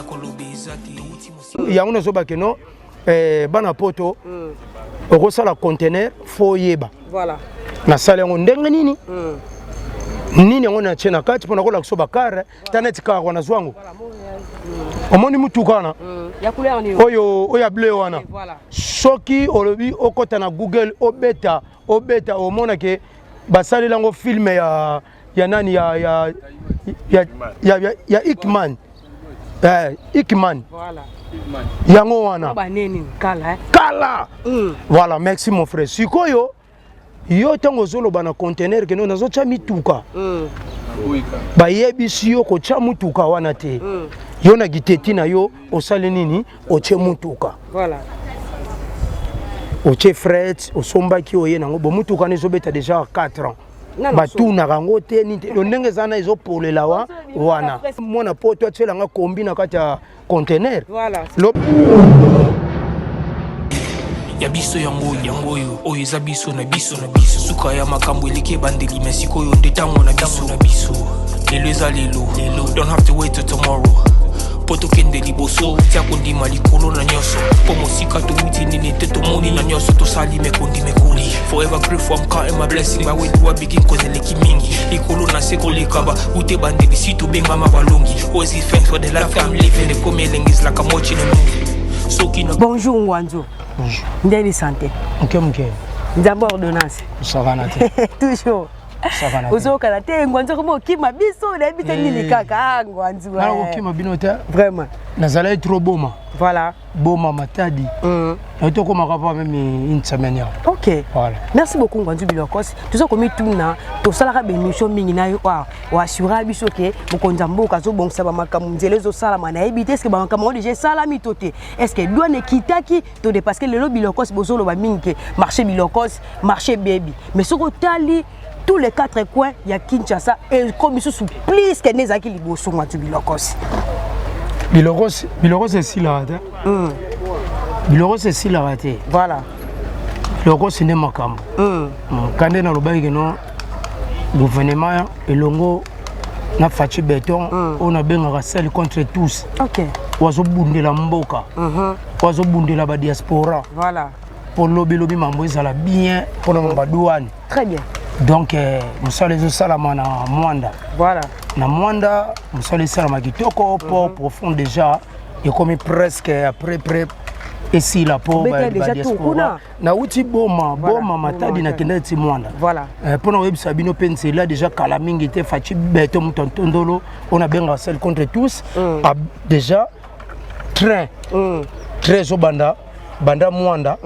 Ya koloba eza te, touti mosika. Yango nazoba keno bana poto, okosala conteneur, faut oyeba nasala yango ndenge nini, nini yango natie na kati mpona kolakisa bacar. Ta neti car wana, zwa yango, omoni mutuka wana Ya couleur nini? Oyo ya bleu wana. Soki olobi okɔta na Google, obeta, obeta, omona ke basaleli yango film ya nani, ya Ikman, Ikman. Yango wana. Baneni kala, eh? Kala. Voilà, merci mon frère. Sikoyo yo, ntango ozoloba na conteneur keno nazotya mituka, bayebisi yo kotya mutuka wana te. Yo na giteti na yo osali nini? Otie mutuka. Otie fret, osombaki, oye nango bo mutuka wana ezobeta déjà 4 ans. Nano. Batunaka yango te nini te. Ndenge eza na ezopolela wa wana, mwana poto atielanga kombi na kati ya conteneur. Ya biso yango, yango oyo, oyo eza biso na biso na biso. Suka ya makambo eleki ebandeli, me sikoyo nde ntango na biso na biso. Lelo eza lelo lelo, don't have to wait till tomorrow mpo tokende liboso. Tia kondima likolo na nyonso, mpo mosika towuti nini te, tomoni na nyonso tosali mekondi mekoli. Forever grateful, I'm counting my blessing. But where do I begin? 'Cause eleki mingi, likolo na se koleka ba ute bandeli si tobengama balongi. Always give thanks for the life I'm living. Ekomi elengi, is like I'm watching a movie. Soki na Bonjour Ngwanzo. Bonjour. Ndeni santé? Moke moke. Nzambe ordonnance. Osakana te. Toujours. Osakana te. Ozokana te Ngwanzo, komo okima biso, nayebi te nini kaka. Ah Ngwanzo. Nana kokima bino te. Vraiment. Nazalaki trop Boma. Boma, Matadi. Naye tokomaka pa même une semaine yawa. Voilà. Merci beaucoup Ngwanzu Bilokos. Toza komituna, tosalaka baémission mingi na yo awa, oassura biso ke mokonzi ya mboka azobongisa bamakambo, nzela ezosalama. Nayebi te, est-ce bamakambo yango déjà esalami to te? Est-ce douane ekitaki to te? Parce que lelo Bilokos, bozoloba mingi ke marché Bilokos, marché bebi, mais soki otali tous les quatre coins ya Kinshasa ekomi lisusu plus ke nde ezalaki liboso. Ngwanzu Bilokos. Bilokos, bilokos esilaka te. Bilokos esilaka te. Bilokos nde makambo. Ka nde nalobaki keno gouvernement elongo na Fatshi Béton, oyo nabengaka seul contre tous, oyo azobundela mboka, oyo azobundela badiaspora, mpo lobilobi mambo ezala bien mpona mambo ya douane. Très bien. Donc mosala ezosalama na Mwanda. Na Mwanda mosala esalama kitoko. Port profond déjà ekomi presque après près esila mpo Obeta déjà tour kuna? Nauti Boma. Boma, Matadi, nakendaki ti Mwanda. Mpona koyebisa bino mpe nzela déjà kala mingi te, Fatshi Béton, moto ntondolo oyo nabengaka seul contre tous, déjà train ezobanda banda Mwanda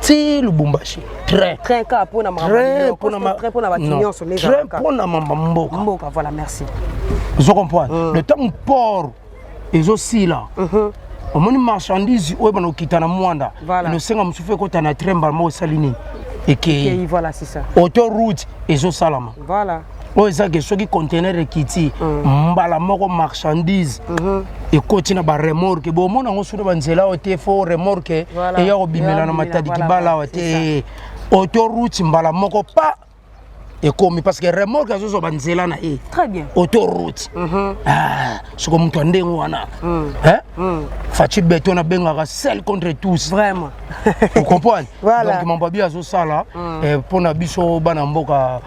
ti Lubumbashi, train. Train kaka mpona Train train mpona bato Non, nyonso nde train ezalaka. Mpona mamba mboka. Mboka, voilà, merci. Ozo comprendre, le temps port ezosila, omoni marchandise oyo bana okita na Mwanda, enosenga mosusu ekota na train, mbala moko esali nini? Ekei. Ekei, voilà, c'est ça. Autoroute ezosalama. Oyo ezake soki conteneur ekiti, mbala moko marchandise ekoti na baremorque. Bomona yango suna banzela oyo te, faut remorque eya kobimela na Matadi Kibala awa te. Autoroute mbala moko pa ekomi, parce que remorque azozwa banzela na ye. Très bien. Autoroute. Ah, soko moto ya ndenge wana, hein? Fatshi Béton abengaka seul contre tous. Ocomprendre? Donc mambo abi azosala mpona biso bana mboka,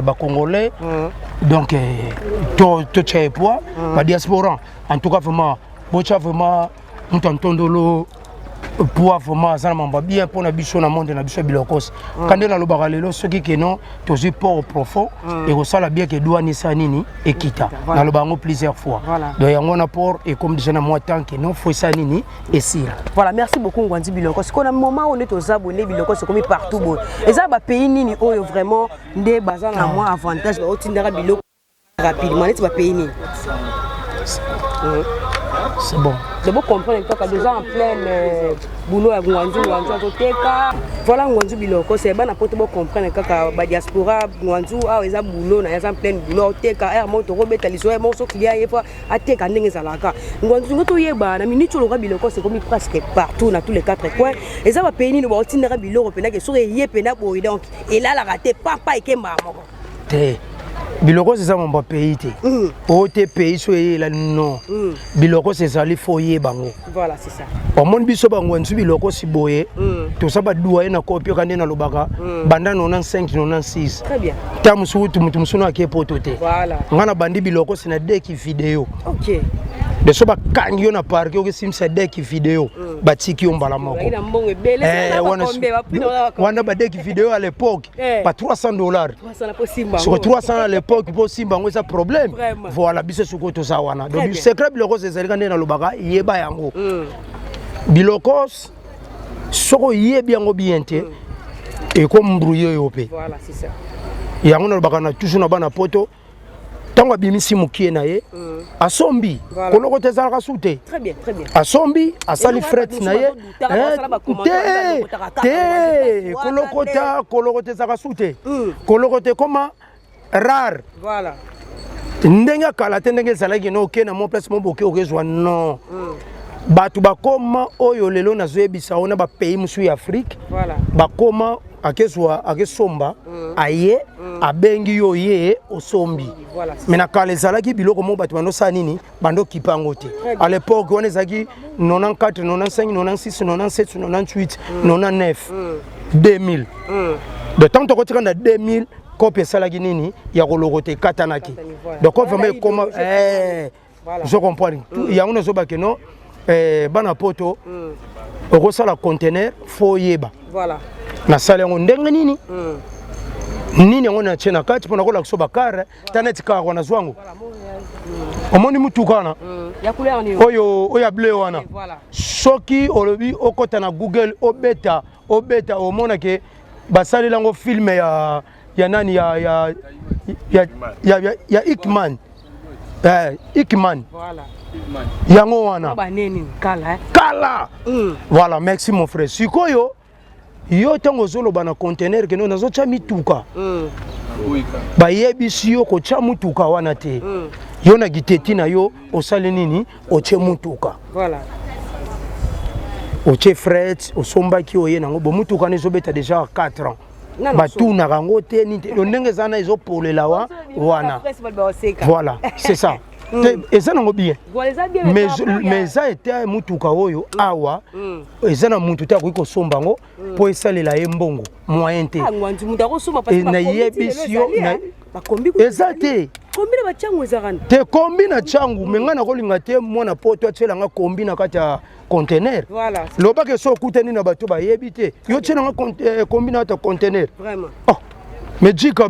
bacongolais, donc totya epoids badiaspora. En tout cas vraiment botya vraiment moto ya ntondolo poids, vraiment aza na mambo ya bien mpona biso na monde na biso ya bilokos. Ka nde nalobaka lelo, soki keno tozwi port profond, ekosala bien ke douane esa nini? Ekita. Naloba yango plusieurs fois. Donc yango wana, port ekomi déjà na mwa temps keno faut esa nini? Esila. Voilà, merci beaucoup Ngwanzi Biloko. Sikoyo na moment oyo nde toza boye, nde biloko ekomi partout boye, eza bapays nini oyo vraiment nde baza na mwa avantage, baotindaka biloko rapidement, neti bapays nini? C'est bon. C'est bon, comprendre kaka déjà en pleine boulot ya Ngwanzu. Ngwanzu azoteka. Voilà, Ngwanzu Biloko, c'est bana poto, bocomprendre kaka badiaspora. Ngwanzu awa eza boulot na ye, aza en pleine boulot, oteka aire moko tokobeta liso ye moko so client ye fo ateka ndenge ezalaka. Ngwanzu ngo toyeba na minute oloka biloko ekomi presque partout na tous les quatre coins, eza bapays nini baotindaka biloko mpena ke soki eye mpena boye, donc elalaka te, papa, ekembaka moko? Te. Biloko eza mambo ya pays te. Oyo te pays so eyela non. Biloko ezali fo oyeba yango. Voilà, c'est ça. Omoni biso bangwanzu biloko si boye, toza baduaye na kopi oka nde nalobaka banda 95 96. Très bien. Ta mosusu motu mosusu ake poto te. Voilà. Nga na bandi biloko si na deki video. OK. De so bakangi yo na parke okesimisa deki video, batiki yo mbala moko. Bazalaki na mbongo ebele. Wana badeki video à l'époque ba $300. Soko 300 à l'époque mpo osimba yango eza problème. Voilà, biso sikoyo toza wana. Donc secret bilokos ezalika nde nalobaka, yeba yango. Bilokos soki oyebi yango bien te, ekombrouye yo mpe. Voilà, c'est ça. Yango nalobaka na toujours na bana poto, ntango abimisi mokie na ye, asombi, koloko te ezalaka su te. Très bien, très bien. Asombi, asali fret na ye te te, kolokota kolokota ezalaka su te, kolokota ekoma rare. Voilà. Ndenge akala te, ndenge ezalaki no oke na mo place mo boke okezwa non. Bato bakoma oyo lelo nazoyebisa yo na bapays mosusu ya Afrique, bakoma akezwa, akesomba, aye abengi yo, ye osombi. Mais na kala ezalaki biloko moko bato bandosala nini, bandokipa yango te. À l'époque wana ezalaki 94, 95, 96, 97, 98, 99, 2000. De temps tokotika na 2000, kope esalaki nini ya kolokota ekatanaki. Donc vraiment ekoma, je comprends yango. Nazobake no bana poto, okosala conteneur fo oyeba nasala yango ndenge nini, nini yango natie na kati mpona kolakisa bacar ta neti car wana zwa yango. Omoni mutuka wana oyo, oyo ya bleu wana, soki olobi okɔta na Google, obeta obeta, omona ke basaleli yango film ya nani ya Ikman, Ikman yango wana. Kala. Voilà, merci mon frère. Sikoyo yo ntango ozoloba na conteneur keno nazotya mituka, bayebisi yo kotya mutuka wana te. Yo na giteti na yo osali nini? Otie mutuka, otie fret, osombaki, oye nango bo mutuka wana ezobeta déjà 4 ans, batunaka yango te nini te. Ndenge eza wana ezopolela wa wana. Voilà, c'est ça. Eza nango bien, mais eza ete mutuka oyo awa eza na mutu te akoki kosomba yango mpo esalela ye mbongo, moyen te. Nayebisi yo eza te te kombi na ntiangu. Me ngai nakolinga te mwana poto atielanga kombi na kati ya conteneur. Lobaka so okutani na bato bayebi te, yo tielanga kombi na kati ya conteneur. Oh, mais jika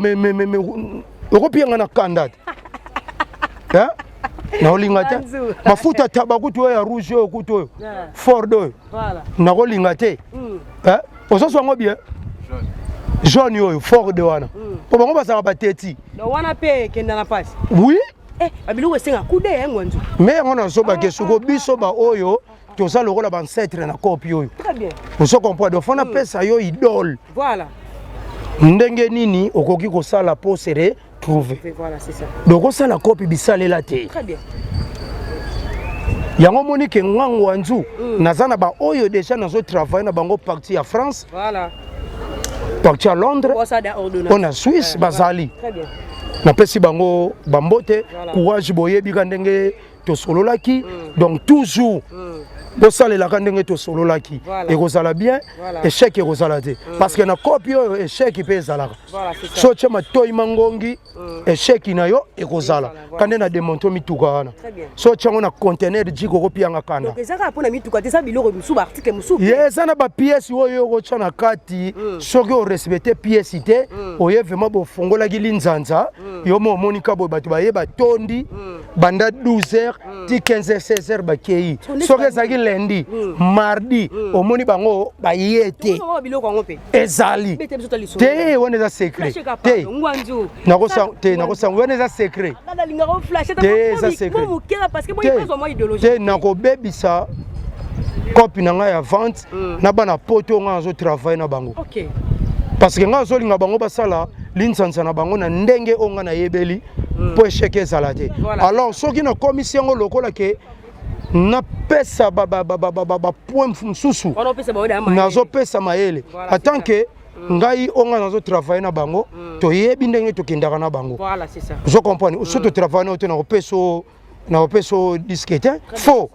okopianga na kanda te, nakolinga te. Mafuta taba kutu oyo ya rouge oyo kutu oyo Ford oyo nakolinga te. Ozozwa yango bien, jaune oyo Ford wana, mpo bango bazalaka bateti. Wana mpe ekenda na mpasi. Oui. Babiloko esenga kude ya ngwanzu. Me yango nazobake soko biso baoyo toza lokola baancêtre na kopi oyo, ozo comprendre? Donc fo napesa yo idole ndenge nini okoki kosala mpo se retrouver. Donc osala kopi bisalela te. Yango omoni ke ngango wanzu naza na baoyo déjà nazotravaille na bango parti ya France, parti ya Londres, oyo na Suisse bazali. Napesi bango bambote, courage. Boyebi ka ndenge tosololaki, donc toujours bosalelaka ndenge tosololaki, ekozala bien, échec ekozala te, parce que na kopi oyo échec mpe ezalaka. So otie matoi mangongi, échec na yo ekozala ka nde na démontre mituka wana. So otie yango na conteneur, jiko okopianga kanda. Ye eza na bapièce oyo okotya na kati. Soki orespecte pièce te, oye vraiment bofongolaki linzanza yo mo omoni ka boye bato baye batondi banda 12 heures ti 15 heures, 16 heures bakei. Soki ezalaki lundi, mardi omoni bango baye te. Ezali te, wana eza secret te. Te, nakosango wana eza secret te, eza secret te. Nakobebisa kopi na ngai ya vente na bana poto ngai nazotravaille na bango, parce que ngai azolinga bango basala linsansa na bango na ndenge oyo ngai nayebeli mpo échec ezala te. Alors soki nakomisi yango lokola ke napesa bapoint mosusu, nazopesa mayele en tant que Ngai oyo ngai nazotravaille na bango, toyebi ndenge tokendaka na bango. Voilà, c'est ça. Ozo comprendre? So totravaille na yo te, nakopesa o disque te, faux.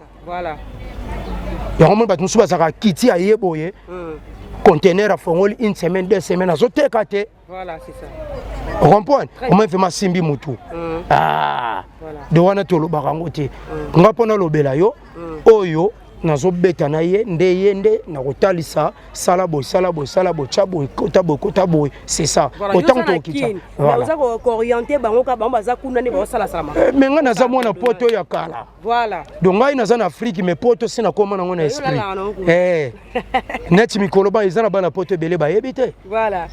Yango moni bato mosusu bazalaka kiti, aye boye, conteneur afongoli une semaine, 2 semaines, azoteka te. Voilà, c'est ça. Ocomprendre? Omoi vraiment asimbi mutu. Ah, de wana tolobaka yango te. Nga mpo nalobela yo oyo nazobeta na ye nde, ye nde nakotalisa: sala boye, sala boye, sala boye, tya boye, kota boye, kota boye, c'est ça. Autant tokokita. Oza koorienter bango kaka, bango baza kuna nde baosalasala. Mais ngai naza mwana poto ya kala. Donc ngai naza na Afrique, mais poto si nakóma nango na esprit. Neti mikolo ba eza na bana poto ebele bayebi te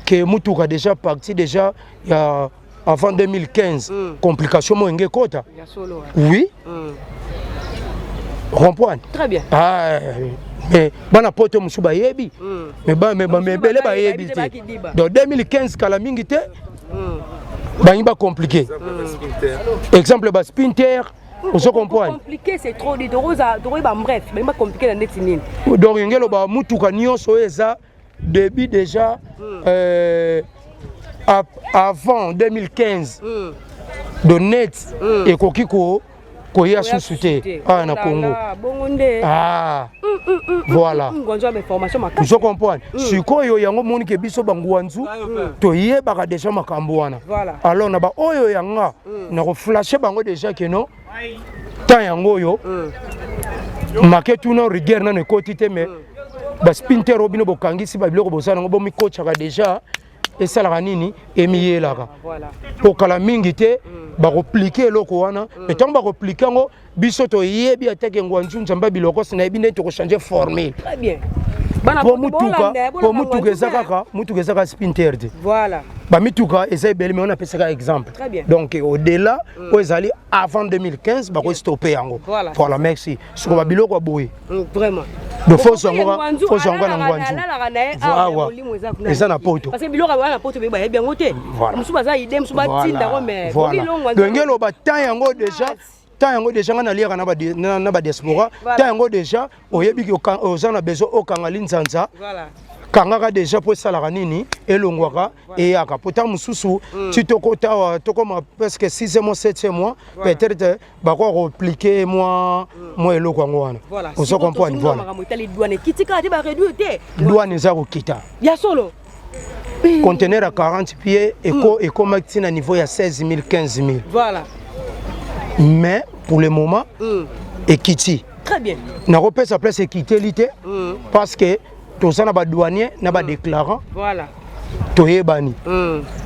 ke mutuka déjà parti déjà ya avant 2015, complication mo enge ekota. Oui, comprendre. Très bien. Ah, mais bana poto mosusu bayebi, mais ebele bayebi te. Donc 2015 kala mingi te, bangi bacompliqué, exemple basprinter, ozo comprendre? Compliqué, c'est trop dit. Tokoyeba, bref, bangi bacompliqué na neti nini? Donc yenge loba mutuka nyonso oyo eza début déjà, avant 2015, de net ekoki koya susu te awa na Congo. Bongo nde. Ah, voilà. Ozo comprendre? Sikoyo yango moni ke biso bangwanzu toyebaka déjà makambo wana. Alors na baoyo yanga na koflashe bango déjà ke non, temps yango oyo make tuna rigueur nano ekoti te, mais basprinter oyo bino bokangisi babiloko bosala yango, bomikotaka déjà, esalaka nini, emiyelaka po kala mingi te bakoplike eloko wana. Mais ntango bakoplike yango, biso toyebi ateke ngwanzu nzambe biloko si nayebi ndenge tokochange formule po mutuka eza kaka mutuka, eza kaka sprinter te. Bamituka eza ebele, mais wana apesaka exemple. Donc au delà oyo ezali avant 2015, bakostope yango. Voilà, merci. Siko babiloko ya boye. Vraiment. Donc fo yango na ngwanzu awa eza na poto. Parce que biloko wana na poto bayebi yango te. Mosusu baza idée, mosusu batinda yango, mais Donc nge loba temps yango déjà, temps yango déjà nga naliaka na badiaspora. Temps yango déjà, oyebi oza na besoin okanga linzanza, kangaka déjà mpo esalaka nini, elongwaka, eyaka. Po ntango mosusu ti tokota awa, tokoma presque 6 mois, 7 mois, peut-être bakoka koaplike mwa eloko yango wana. Ozo comprendre? Voilà. Douane ekiti kaka te, baréduire te? Douane eza kokita. Ya solo? Conteneur ya 40 pieds ekomaki ntina niveau ya 16 000, 15 000. Mais pour le moment ekiti. Très bien. Nakopesa place ekiteli te, parce que toza na badouanier na badéclarant. Toyebani.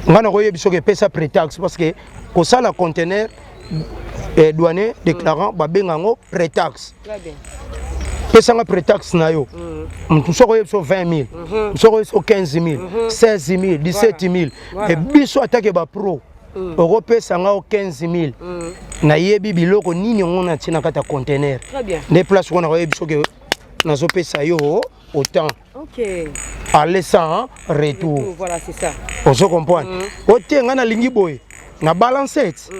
Ngai nakoyebi soki epesa prétaxe, parce que kosala conteneur, douanier, déclarant, babenga yango prétaxe. Pesanga prétaxe na yo. Motu soki oyebi so 20 000, soki oyebi so 15 000, 16 000, 17 000, e biso atake bapro, okopesa nga o 15 000, nayebi biloko nini yango natie na kati ya conteneur. Nde place wana nakoyebi soki nazopesa yo autant, aller sans retour. Voilà, c'est ça. Ozo comprendre? O te, ngai nalingi boye na balance ete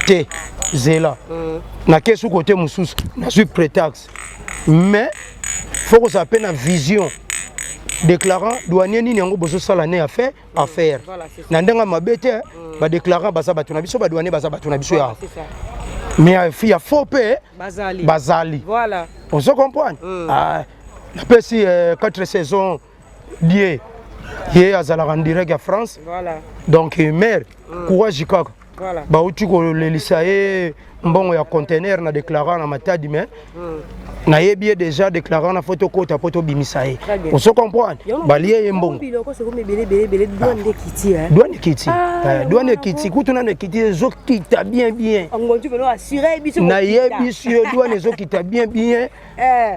te, zela, nakesi kote mosusu, nazwi prétaxe. Mais faut kozala mpe na vision, déclarant, douanier, nini yango bozosala ne affaire affaire. Na ndenge mabe te, badéclarant baza bato na biso, badouanier baza bato na biso ya, mais ya faux mpe bazali. Ozo comprendre? Ah, napesi 4 saisons die, ye azalaka en direct ya France. Donc maire, courage kaka. Bauti kolelisa ye mbongo ya conteneur na déclarant na Matadi, mais nayebi ye déjà, déclarant na fo tokota mpo tobimisa ye. Ozo comprendre? Balie ye mbongo. Douane ekiti, douane ekiti kutu nano, ekiti, ezokita bien bien. Nayebi si yo douane ezokita bien bien.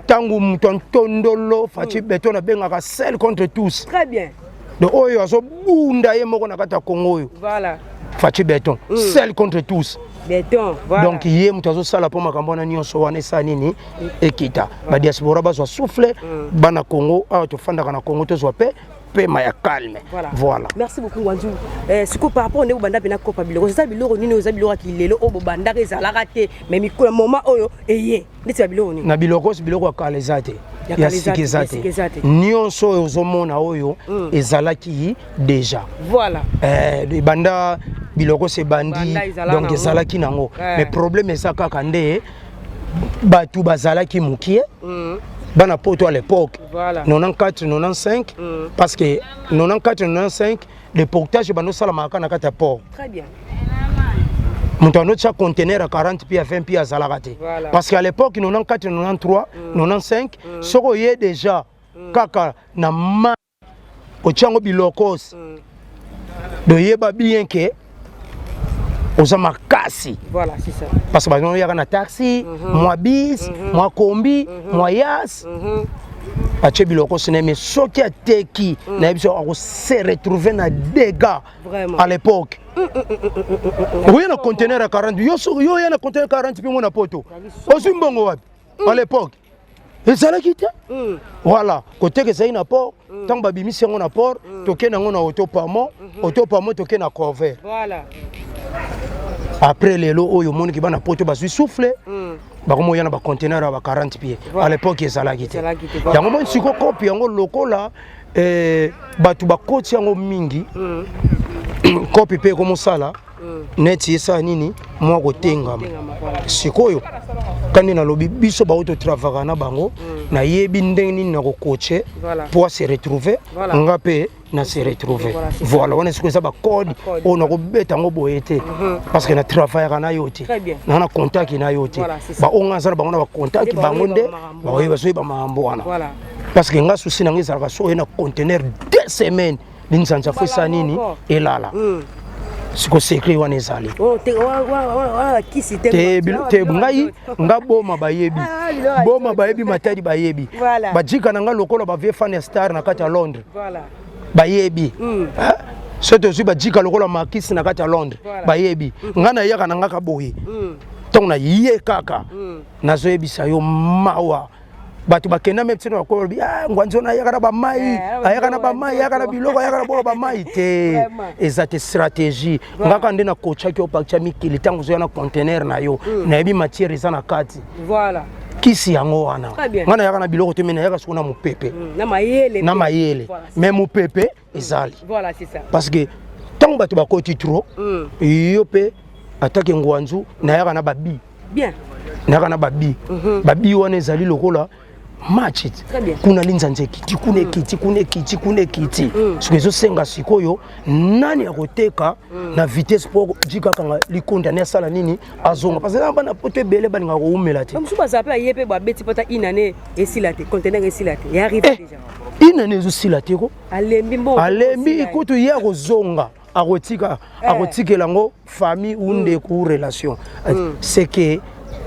Ntango moto antondolo Fatshi Béton abengaka seul contre tous. Très bien. Donc oyo azobunda ye moko na kati ya Congo oyo, Fatshi Béton, seul contre tous. Béton, voilà. Donc ye moto azosala mpo makambo wana nyonso wana esala nini, ekita, badiaspora bazwa souffle, bana Congo awa tofandaka na Congo tozwa mpe pema ya calme. Voilà. Voilà. Merci beaucoup Ngwanzu. Sikoyo par rapport nde bobanda mpena kopa biloko, eza biloko nini? Eza biloko ya kilelo oyo bobandaka ezalaka te, mais mikolo moment oyo eye neti ba biloko nini? Na biloko, biloko ya kala eza te. Ya Ya kala eza sika te, eza ya sika eza te. Te. Nyonso oyo ozomona oyo ezalaki déjà. Ebanda biloko se ebandi. Banda ezala Donc nango. Ezalaki nango. Mais problème eza kaka nde bato bazalaki mokie, bana poto à l'époque, 94, 95, parce que 94, 95 le portage bandosalamaka kaka na kati ya port. Très bien. Moto anotia conteneur ya 40 pieds, ya 20 pieds azalaka te. Parce que à l'époque, 94, 93, 95, soki oye déjà kaka na ma otia yango bilokos, doyeba bien ke oza makasi. Voilà, c'est ça. Parce que bazoyaka na taxi, mwa bis, mwa kombi, mwa yas, atie biloko sine. Mais soki ateki, nayebi so akose retrouver na dégâts. Vraiment. À l'époque, oye na conteneur ya 40, yo yo oya na conteneur 40 mpe mona poto, ozwi mbongo wapi? À l'époque ezalaki te. Voilà, koteka ezali na port. Ntango babimisi yango na port, tokende yango na auto pamo, auto pamo, toke na corvert. Après, lelo oyo omoniki bana poto bazwi souffle, bakomoya na baconteneur ya ba 40 pieds. À l'époque ezalaki te. Ezalaki te, voilà. Yango moni siko kopi yango lokola bato bakoti yango mingi, kopi mpe ekomosala neti esala nini, mwa kotengama. Tengama, voilà. Sikoyo kandi nalobi, biso bao totravaka na bango, nayebi ndenge nini na kokoche po ase retrouver. Nga mpe na se retrouver. Voilà, c'est ça. Voilà, wana sikoyo eza bacode Bacode. oyo nakobeta yango boye te, parce que na travaillaka na yo te. Très bien. Naa na contact na yo te. Voilà, c'est ça. Baoyo nga aza na bango na bacontact, Nde bango nde baoyeba makambo. baoyeba, bazoyeba makambo wana. Parce que nga souci na nga ezalaka so oye na conteneur 2 semaines, linzanza fo esala nini? Moko. Elala. Siko secret wana ezali. Oh, te wana kisi te. Te te, ngai nga boma bayebi. Ah, biloko ya Boma bayebi, Matadi bayebi. Bajika na nga lokola bavieux fan ya star na kati ya Londres. Bayebi. Hein? So tozwi bajika lokola makisi na kati ya Londres. Bayebi nga nayaka na ngaka boye. Ntango naye kaka, nazoyebisa yo, mawa, bato bakenda me ntina bakolobi: "Ah, Ngwanzo ayaka na bamai." Ayaka na bamai, ayaka na biloko, ayaka na boko bamai te. Eza te stratégie. Ngaka nde nakotiaki yo paktia mikili. Ntango ozoya na conteneur na yo, nayebi matière eza na kati. Kisi yango wana. Très bien. Nga nayaka na biloko te, me nayaka sikoyo na mopepe. Na mayele. Na Pe. mayele. Mais mopepe ezali. Voilà, c'est ça. Parce que ntango bato bakoti trop, yo mpe atake Ngwanzu, nayaka na babi. Nayaka na babi. Babi wana ezali lokola match. Très bien. Kuna linzanza ekiti, kuna ekiti, kuna ekiti, kuna ekiti. Soki ezosenga sikoyo nani akoteka na vitesse mpo jikakanga likonda ne asala nini, azonga, parce que na bana poto ebele balingaka kowumela te. Mosusu bazala mpe aye mpe babeti pota inane esila te, conteneur esila te, ya arrive Eh, déjà. Inane ezosila te ko. Alembi mbongo. Alembi kutu, ye akozonga, akotika, akotikela yango famille ou ndeko ou relation. C'est que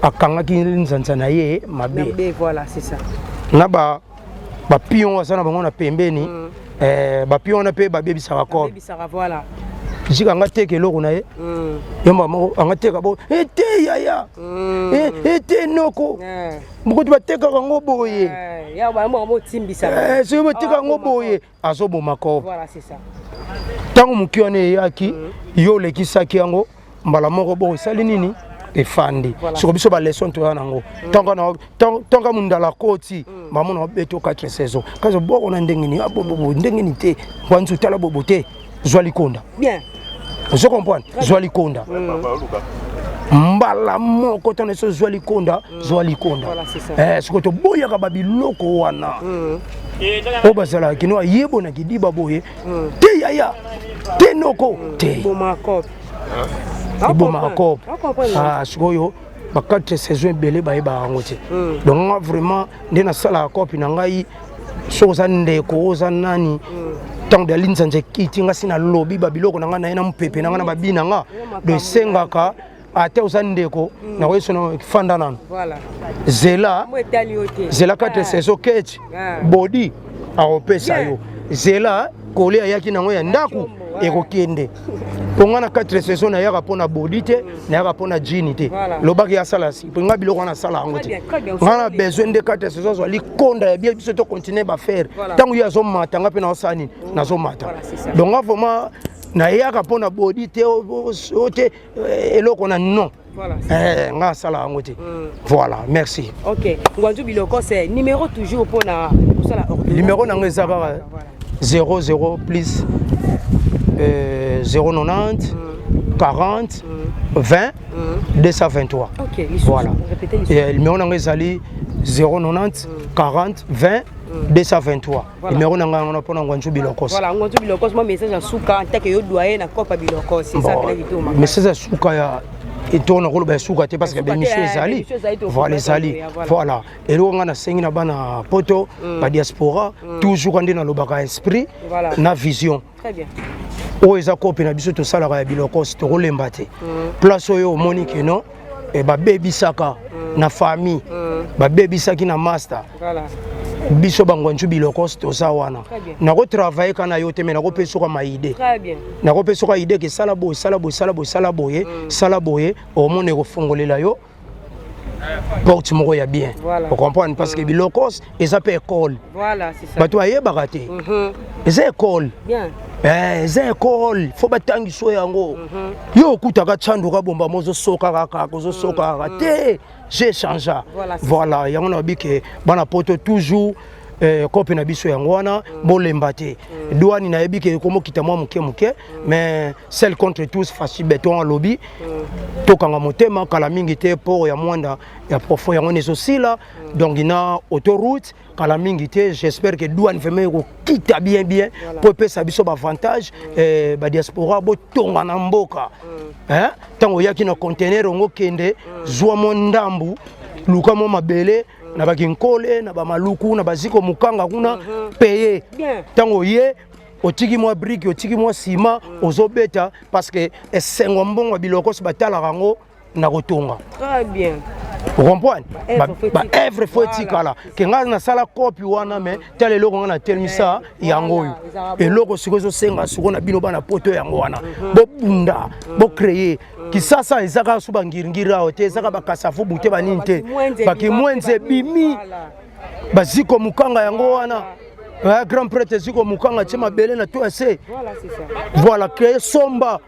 akangaki nzanza na ye mabe. Mabe, voilà, c'est ça. Na ba bapion aza na bango na pembeni, bapion wana mpe babebisaka kobe. Babebisaka, voilà. Jika anga teka eloko na ye, yo mbala moko anga teka bo ete yaya, ete noko, mokuti batekaka yango boye. Ya bango botimbisa. Soki bateka yango boye, azoboma kobe. Voilà, c'est ça. Ntango moki wana eyaki, yo olekisaki yango mbala moko bongo, esali nini? Efandi. Siko biso baleçon toya nango, ntango mundala akoti, bamona babeti o 4 saison kasi boko na ndenge nini? Abobobo ndenge nini te? Ngwanzu, tala bobo te, zwa likonda. Ozo comprendre? Zwa likonda mbala moko. Ntango so zwa likonda, zwa likonda. Voilà, c'est ça. Sikoyo toboyaka babiloko wana oyo bazalaka kino ayebonaki diba boye te, yaya te, noko te. Boma cope. Ebomaka cope. Ah, sikoyo ba 4 saison ebele bayebaka yango te. Donc nga vraiment nde nasalaka cope na ngai. Soki oza ndeko, oza nani, ntango dali nzanza ekiti, nga si nalobi babiloko na ngai na ye na mopepe na ngai na babi na nga. Donc esengaka ate oza ndeko, nakoyeso na fanda nano. Zela. Mo etali yo te. Zela 4 saison keti. Bodi akopesa yo zela kole ayaki nango ya ndako. Chombo, ouais. Ekokende. Mpo nga na 4 saison nayaka mpo na bodi te, nayaka mpo na jini te. Lobaki asala si mpo nga biloko wana asala yango te. Nga na besoin nde 4 saison azwa likonda ya bien, biso tocontinue bafaire. Ntango ye azomata, nga mpe naosala nini? Nazomata. Donc nga vraiment nayaka mpo na bodi te, o te eloko na non. Nga asala yango te. Voilà, merci. Ok, Ngwanzu Biloko, c'est numéro toujours mpona kosala. Numéro nango eza kaka 00 plus 090 40 20 223. Voilà, numéro nango ezali 090 40 20 223. Numéro na ngai wana mpona Ngwanzu Bilokos. Voilà, Ngwanzu Bilokos, mwa message ya suka en tant que yo doyen na kopa Bilokos, eza pena kitoko. Message ya suka ya to nakoloba ya suka te, parce que baémission ezali, voilà, ezali. Voilà, eloko ngai nasengi na bana poto, badiaspora, toujours nde nalobaka, esprit na vision oyo eza kope na biso tosalaka ya Bilokos, tokolemba te. Place oyo omoni keno babebisaka na famille, babebisaki na master, biso Bangwanzu Bilokos toza wana. Nakotravaille ka na yo te, me nakopesa soka maidées, nakopesa soka idée ke sala boye, sala boye, sala boye, sala boye, sala boye, omona ekofongolela yo porte moko ya bien. Ocomprendre? Parce que Bilokos eza mpe école, bato bayebaka te eza école. Eza école, fo batangiso yango. Yo okutaka tyanduka bomba mo, ozosoka kaka, ozosoka kaka te. J'ai changé. Voilà, yango nayebi ke bana poto toujours kope na biso yango wana. Bolemba te. Douane nayebi ke ekomokita mwa moke moke, mais seul contre tous, Fatshi Béton alobi tokanga motema. Kala mingi te, port ya Mwanda ya profond yango wana ezosila, donc na autoroute kala mingi te. J'espère que douane vraiment ekokita bien bien mpo epesa biso baavantage. Badiaspora, botonga na mboka. Ntango oyaki na conteneur yango, kende zwa mwa ndambu, luka mwa mabele na bakinkole, na bamaluku, na baziko mokanga kuna paye. Ntango oye, otiki mwa brique, otiki mwa nsima, ozobeta, parce que esengo mbongo ya biloko so batalaka yango na kotonga. Très bien. Ocomprendre? Baœuvre fo etikala ke ngai nasala kopi wana, mais tala eloko ngai natelemisa yango oyo. Eloko sikoyo ezosenga sikoyo na bino bana poto yango wana, bobunda, bocréer. Kisasa eza kaka so bangiringiri awa te, eza kaka bakasafu bute banini te, bakimwenze ebimi, baziko mokanga yango wana. Grand prêtre eziko mokanga tie mabele na to ya se. Voilà, créer, somba,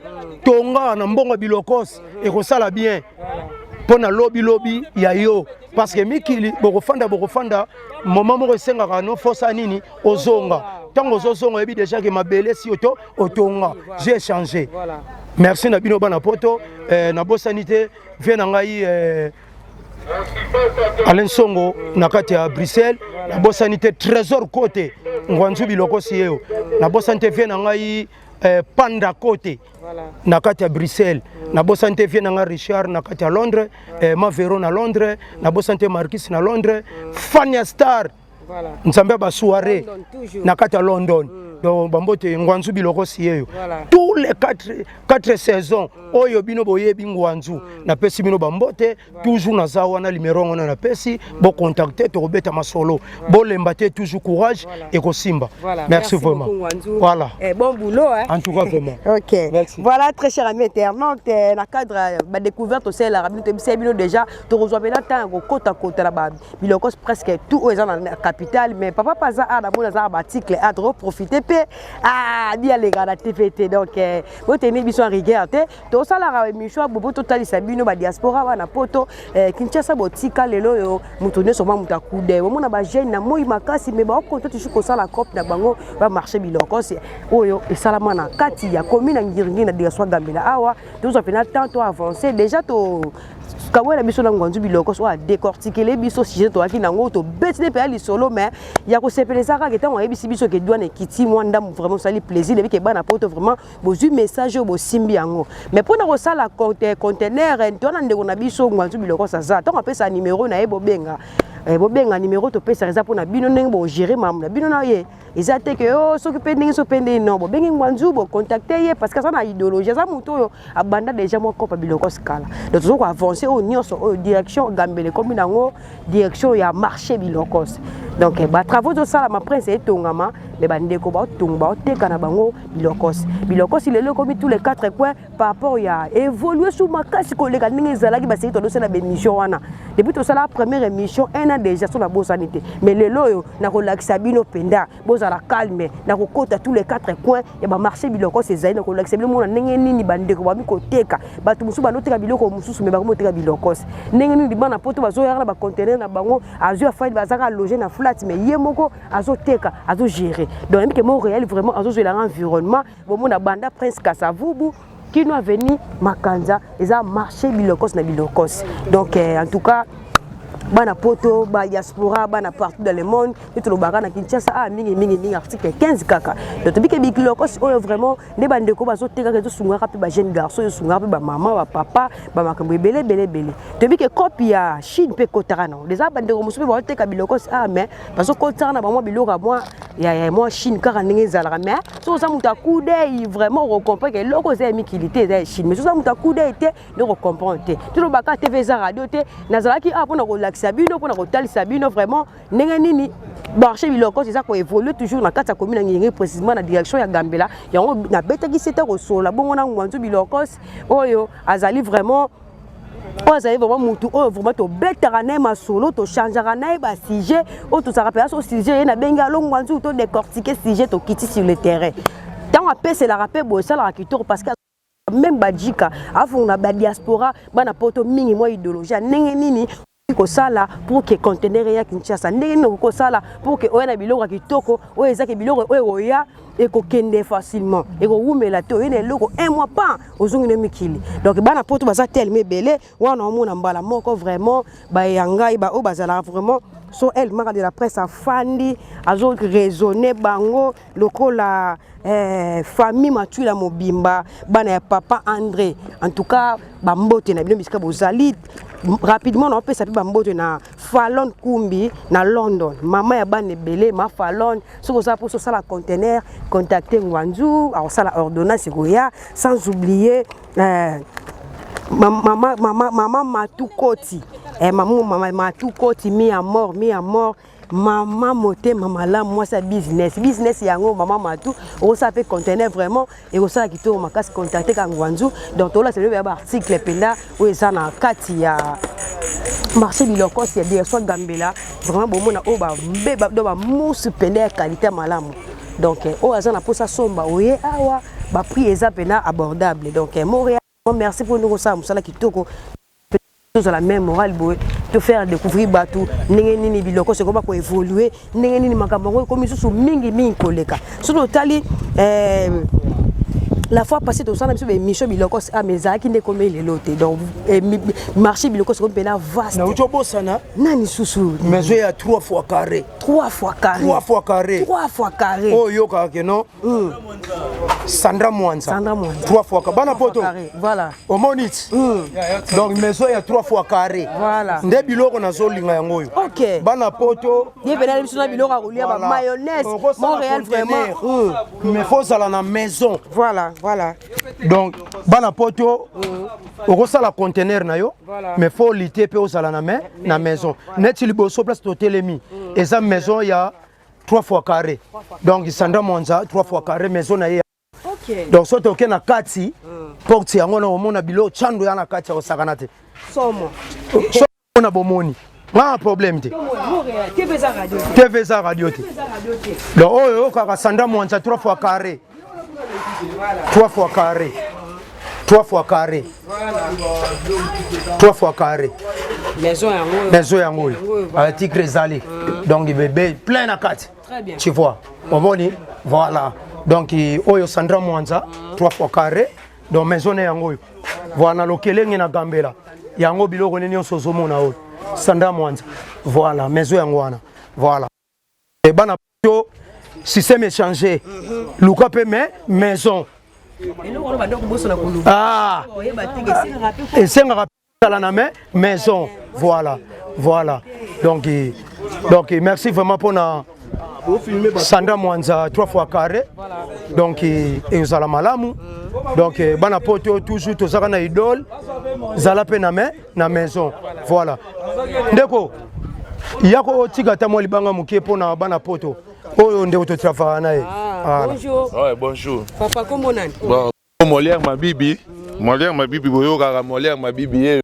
tonga na mbongo ya Bilokos, ekosala bien mpo na lobilobi ya yo, parce que mikili bokofanda, bokofanda, moment moko esengaka no fosa nini, ozonga. Ntango ozozonga, oyebi déjà ke mabele si oto otonga. J'ai échangé. Merci na bino bana poto. Nabosani te vie na ngai Alain Songo na kati ya Bruxelles. Nabosani te Trésor Kote, Ngwanzu Bilokosi yeyo. Nabosani te vie na ngai Panda Kote na kati ya Bruxelles. Nabosani te vie na ngai Richard na kati ya Londres, Mavero na Londres. Nabosani te Marquis na Londres, Fania Star, Nzambe ya basoirée na kati ya London. Donc bambote, Ngwanzu Bilokosi yeyo. Tous les quatre saisons oyo bino boyebi Ngwanzu, napesi bino bambote. Toujours naza wana, numéro wana napesi, bocontacte, tokobeta masolo. Bolemba te, toujours courage, ekosimba. Merci vraiment. Voilà. Eh, bon boulot, hein. En tout cas vraiment. Ok. Merci. Voilà, très cher ami internaute, na cadre ba découverte aussi la rabino te bino déjà to reçoit maintenant temps ko kota kota la ba biloko presque tout oyo eza na capitale. Mais papa paza a na mona za ba article a trop profiter pe ah bi aleka na TVT. Donc boteni biso en rigueur te, tosalaka émission ya bobo, totalisa bino badiaspora wana poto, Kinshasa botika lelo oyo moto nyonso mwa moto akude omona bajeune na moi makasi, mais baokonte toujours kosala cope na bango bamarché Bilokos oyo esalama na kati ya commune ya Ngiringiri na direction Gambela. Awa tozwa mpena temps to avance déjà, to kabwela biso na Ngwanzu Bilokos oyo adécortikele biso sujet toyaki nango, tobeti nde mpenza lisolo. Mais ya kosepela eza kaka ntango ayebisi biso ke douane ekiti mwa ndambu, vraiment osali plaisir. Nayebi ke bana poto vraiment bozwi message oyo, bosimbi yango. Mais mpona kosala conteneur to na ndeko na biso Ngwanzu Bilokos aza, ntango apesa numéro na ye, bobenga, bobenga numéro topesaka, eza mpona bino ndenge bogérer makambo na bino na ye. Eza te ke oh, soki mpe ndenge, soki mpe ndenge, non. Bobengi Ngwanzu, bocontacte ye parce que aza na idéologie, aza motu oyo abanda déjà mwa kopa biloko kala. Donc toza koavance oyo nyonso oyo direction Gambela ekomi nango direction ya marché Bilokos. Donc batravaux ezosalama, Prince etongama, mais bandeko baotonga, baoteka na bango Bilokos. Bilokos lelo ekomi tous les quatre coins par rapport ya évolue su makasi koleka ndenge ezalaki. Baseki tozosala baémission wana depuis tosala première émission un an déjà, so nabosani te. Mais lelo oyo nakolakisa bino mpenza, bozala calme, nakokota tous les quatre coins ya bamarché Bilokos ezali. Nakolakisa bino mona ndenge nini bandeko bami koteka. Bato mosusu bandoteka biloko mosusu, mais bakomi koteka Bilokos ndenge nini. Bana Poto bazoyaka na baconteneur na bango, azwi afali, bazaka loge na flat, mais ye moko azoteka, azogérer. Donc yebi ke Montréal vraiment azozwelanga environnement. Bomona banda Prince Kasavubu kino avenue Makanza eza marché Bilokos na Bilokos. Donc en tout cas, bana Poto, badiaspora, bana partout dans le monde, nde tolobaka na Kinshasa a mingi mingi mingi article 15 kaka. Donc tobike Bilokos oyo vraiment nde bandeko bazotekaka, ezosungaka mpe bajeune garçon, ezosungaka mpe bamama, bapapa, bamakambo ebele ebele ebele. Tobike cope ya Chine mpe ekotaka nango deja. Bandeko mosusu mpe bazoteka Bilokos a, mais bazokotaka na bamwa biloko ya mwa ya mwa Chine kaka ndenge ezalaka. Mais soki oza moto akudei, vraiment okocomprendre ke eloko eza ya mikili te, eza ya Chine. Mais soki oza moto akudei te, nde okocomprendre te. Tolobaka TV eza radio te. Nazalaki awa mpona kolakisa bino, mpona kotalisa bino vraiment ndenge nini marché Bilokos eza koévolue toujours na kati ya commune ya Ngiri-Ngiri, précisément na direction ya Gambela. Yango nabetaki se te kosolola bongo na Ngwanzu Bilokos oyo azali vraiment, oyo azali vraiment mutu oyo vraiment tobetaka na ye masolo, tochangeaka na ye basujet oyo tozalaka mpenza. So sujet ye nabengi alo Ngwanzu, todécortique sujet, tokiti sur le terrain. Ntango apeselaka mpe boye, esalaka kitoko parce que même bajika afunga na badiaspora, bana Poto mingi, mwa idéologie ya ndenge nini kosala pour que conteneur eya Kinshasa, ndenge nini okoki kosala pour que oya na biloko ya kitoko oyo ezaki biloko oyo ekoya, ekokende facilement, ekowumela te. Oye na eloko un mois pan, ozongi na mikili. Donc bana Poto baza telema ebele wana, omona mbala moko vraiment baya ngai baoyo bazalaka vraiment so El Mara de la Presse afandi, azoraisonne bango lokola famille Matwila mobimba, bana ya papa André. En tout cas, bambote na bino bisika bozali. Rapidement naopesa mpe bambote na Falon Kumbi na London, mama ya bana ebele. Ma Falon, soki ozala mposo osala conteneur, contacte Ngwanzu, akosala ordonnance, ekoya. Sans oublier mama, mama, mama Matu Koti, mama, mama Matu Koti, mi amor, mi amor, mama motema malamu, mwasi ya business, business yango. Mama Matu, okosala mpe conteneur, vraiment ekosala kitoko makasi, contacte ka Ngwanzu. Donc tolakisa bino ya baarticle mpenza oyo eza na kati ya marché Bilokos ya direction Gambela. Vraiment bomona oyo bambeba do bamusu mpenza ya qualité malamu. Donc oyo aza na mposa somba, oye awa, baprix eza mpenza abordable. Donc Montréal, merci mpo ndenge osala mosala kitoko. Tozala même moral boye, tofaire découvrir bato ndenge nini biloko seko bakoévolue, ndenge nini makambo yango ekomi lisusu mingi mingi koleka. Soki otali la fois passée, tosala biso baémission Biloko, ah, mais ezalaki nde ekomi lelo te. Donc marché Biloko ekomi mpenza vaste. Nauti obosana. Nani susu? Maison ya 3 fois carré. 3 fois carré. 3 fois carré. 3 fois carré. Oyo oyokaka ke non, Sandra Mwanza. Sandra Mwanza. 3 fois carré, bana Poto. Voilà. Omoni ti, donc maison ya 3 fois carré. Voilà. Nde biloko nazolinga yango oyo. Bana Poto. Ye pena biso na biloko ya kolia, ba mayonnaise. Montréal vraiment. Mais faut ozala na maison. Voilà. Donc bana Poto, okosala conteneur na yo, mais faut lite mpe ozala na maison. Neti liboso place totelemi eza maison ya 3 fois carré. Donc Sandra Mwanza, 3 fois carré, maison na ye. Donc soki toke na kati, porte yango na omona biloko chando ya na kati ya kosakana te. Somo. So na bomoni nga problème te. TV eza radio. TV eza radio te. Donc oyo oyokaka Sandra Mwanza, 3 fois carré, 3 fois carré, 3 fois carré, 3 fois carré. Maison yango. Maison yango oyo article ezali, donc bébé plein na kati. Très bien. Tu vois, omoni, voilà. Donc oyo Sandra Mwanza, 3 fois carré. Donc maison ne yango oyo, voilà, na lokelenge na Gambela. Yango biloko nini nyonso ozomona oyo Sandra Mwanza, voilà, maison yango wana, voilà. E bana to système échangé, luka mpe me maison. Eloko wana bandeko bosona koluka. Ah. Oyeba te, esengaka mpe. Esengaka tala na maison, voilà. Donc merci vraiment mpona Sandra Mwanza 3 fois carré. Donc ezala malamu. Donc bana poto toujours tozaka na idole. Zala pe na main na maison. Voilà. Ndeko yako otika ata mwa libanga moke mpona bana poto oyo ndeko totravaka na ye. Ah, bonjour. Ouais, bonjour. Papa, kombo nani? Bon, Molière Mabibi, Molière Mabibi boyokaka Molière Mabibi ye.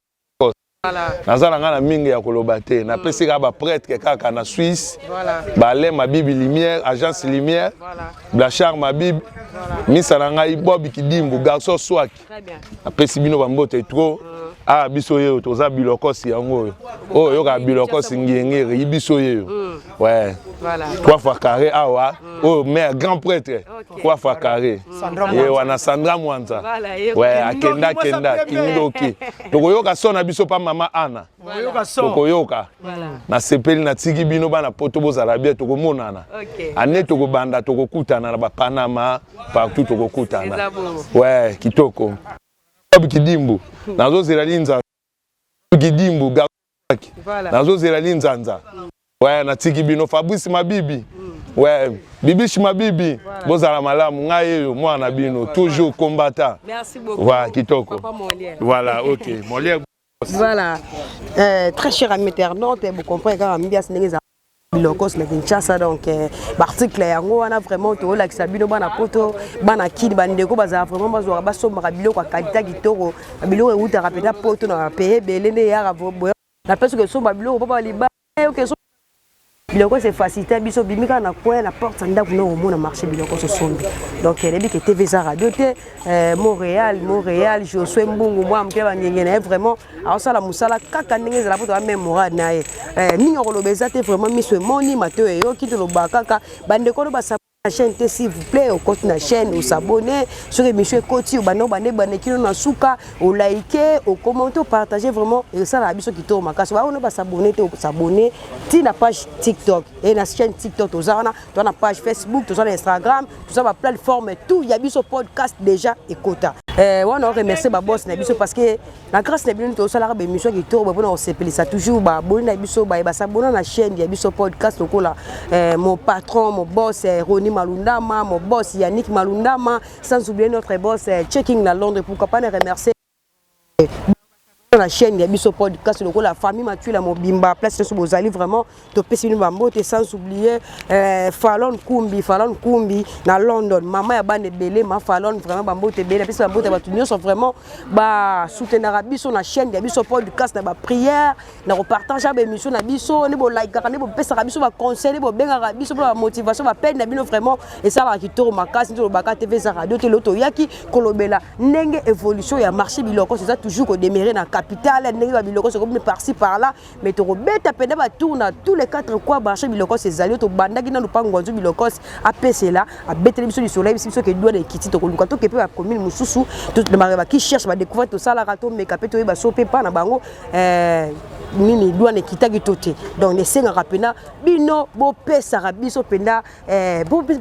Voilà. Naza na nga na mingi ya koloba te. Napesi kaka ba prêtre kaka na Suisse. Voilà. Ba Alain Mabibi Lumière, agence Lumière. Voilà. Blachard Mabibi. Voilà. Misa na ngai Bob Kidimbu, garçon Swaki. Très bien. Napesi bino ba mbote trop. Ah biso ye toza bilokosi yango oyo. Oyo yoka bilokosi ngengere, biso ye. Ouais. Voilà. 3 fois carré awa. Oyo maire grand prêtre. 3 fois carré. Ye wana Sandra Mwanza. Voilà, ye- Ouais, akenda kenda kindoki. Tokoyoka son na biso pa mama Anna. Tokoyoka. Nasepeli natiki bino bana poto bozala bien tokomonana. Ok. Ane tokobanda tokokutana na ba Panama partout tokokutana. Eza bongo. Ouais, kitoko. Bob Kidimbu. Nazozela linza. Kidimbu ga Voilà. nazozela linzanza. Ouais, natiki bino Fabrice Mabibi. Ouais, Bibiche Mabibi. Bozala malamu ngai eyo mwana bino toujours combattant. Merci beaucoup. Voilà, kitoko. Papa Molière. Voilà, OK. Molière. Voilà. Très cher ami internaute, vous comprenez quand ambiance ndenge eza bilokos na Kinshasa donc baarticle yango wana vraiment toolakisa bino bana poto bana kini bandeko bazala vraiment bazwaka basombaka biloko ya qualité kitoko biloko eutaka mpenza poto na bapays ebele nde eyaka na mpe soki esomba biloko mpo baliba oke biloko se facilité biso bimi kaka na coin na porte ya ndako na omona marché biloko osombi donc nayebi ke TV eza radio te. Montréal Josué Mbungu mwa moke bangenge na ye vraiment aosala mosala kaka ndenge ezala po toza même moral na ye. Mingi akoloba eza te vraiment miso emoni mateo eyoki toloba kaka bandeko no basa na chaîne te, s'il vous plaît okoti na chaîne osabonner soki émission ekoti obanda obanda ebandeki no na suka olike okommente opartage vraiment esalaka biso kitoko makasi. Baono basabonner te, osabonner ti na page TikTok e na chaîne TikTok toza wana, toza na page Facebook, toza na Instagram, toza baplateforme tout ya biso podcast déjà ekota. Wana oremercie baboss na biso parce que na grâce na bino tosalaka baémission kitoko mpona kosepelisa toujours baboni na biso baye basabona na chaîne ya biso podcast lokola mon patron, mon boss Roni Malundama, mon boss Yannick Malundama, sans oublier notre boss Checking na Londres. Pourquoi pas ne remercier na chaîne ya biso podcast lokola famille Matuila mobimba place nyonso bozali vraiment topesi bino bambote, sans oublier Falon Kumbi, Falon Kumbi na London, mama ya bana ebele, ma Falon vraiment bambote ebele. Apesi bambote ya bato nyonso vraiment basoutenaka biso na chaîne ya biso podcast, na baprière, na kopartage baémission na biso, nde bolikaka, nde bopesaka biso baconseil, nde bobengaka biso mpona bamotivation bapene na bino vraiment esalaka kitoko makasi. Nde tolobaka TV eza radio te. Lelo toyaki kolobela ndenge évolution ya marché biloko eza toujours kodémarrer na capitale, ndenge babiloko ekomi par-ci par-là, mais tokobeta pene batour na tous les quatre coins marché biloko ezali. Oyo tobandaki na lupango Ngwanzu biloko apesela abeteli biso lisolo, ayebisi biso ke douane ekiti. Tokoluka toke mpe bacommune mosusu baki cherche badécouverte tosalaka, tomeka mpe toyeba so mpe mpa na bango nini douane ekitaki to te. Donc esengaka mpena bino bopesaka biso mpenza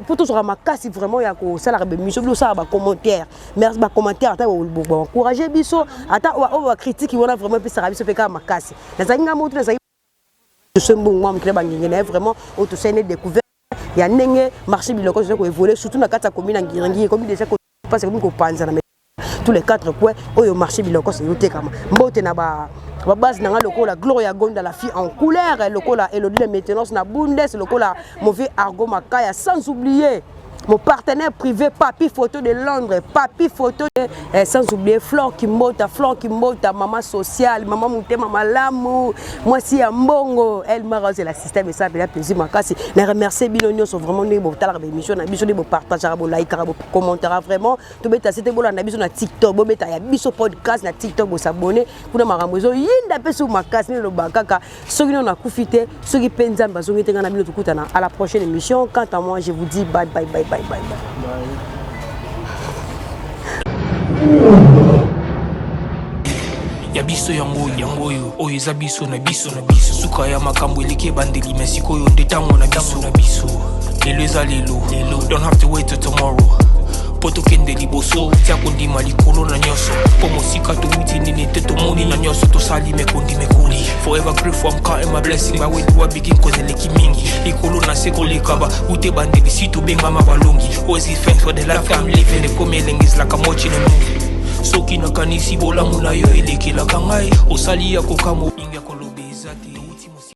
po tozwaka makasi vraiment ya kosalaka baémission. Bino osalaka bacommentaire, merci, bacommentaire ata baencourage biso, ata oyo bacritique wana vraiment epesaka biso mpe kaka makasi. Nazalaki nga motu nazalaki so mbongo mwa mokili bangenge na ye vraiment oyo tosali ne découverte ya ndenge marché biloko eza koévolue surtout na kati ya commune ya Ngiringiri. Ekomi déjà mpasi, ekomi kopanzana tous les quatre coins oyo marché biloko ezotekama. Mbote na ba babase na nga lokola Gloria Gonda, la fille en couleur, lokola Elodie la maintenance na Bundes, lokola mauvais Argo Makaya, sans oublier mon partenaire privé Papi Photo de Londres, Papi Photo de, sans oublier Flore Kimbota, Flore Kimbota, maman sociale, maman Moutema Malamu, moi si Mbongo, elle m'a c'est la système et ça fait plaisir makasi. Na remercier bino nyonso vraiment ndenge botala ba émission na biso, nde bo partager, bo like, bo commenter vraiment. To beta c'était bolanda biso na TikTok, bo beta ya biso podcast na TikTok, bo s'abonner kuna makambo ezo yinda pe su makasi. Ne loba kaka soki no nakufi te, soki mpe Nzambe azongi te, ngai na bino tokutana à la prochaine émission. Quant à moi, je vous dis bye bye bye bye bye bye. Ya biso yango yango oyo oyo eza biso na biso na biso suka ya makambo eleki ebandeli me sikoyo nde ntango na biso na biso. Lelo eza lelo lelo, don't have to wait till tomorrow. Mpo tokende liboso, tia kondima likolo na nyonso. Mpo mosika towuti nini te tomoni na nyonso tosali mekondi mekoli. Forever grateful, I'm counting my blessing. But where do I begin? Cause eleki mingi. Likolo na se koleka ba ute bandeli si tobengama balongi. Always give thanks for the life I'm living. Ekomi elengi is like I'm watching a movie. Soki nakanisi bolamu na yo elekelaka ngai, osali ya kokamwa.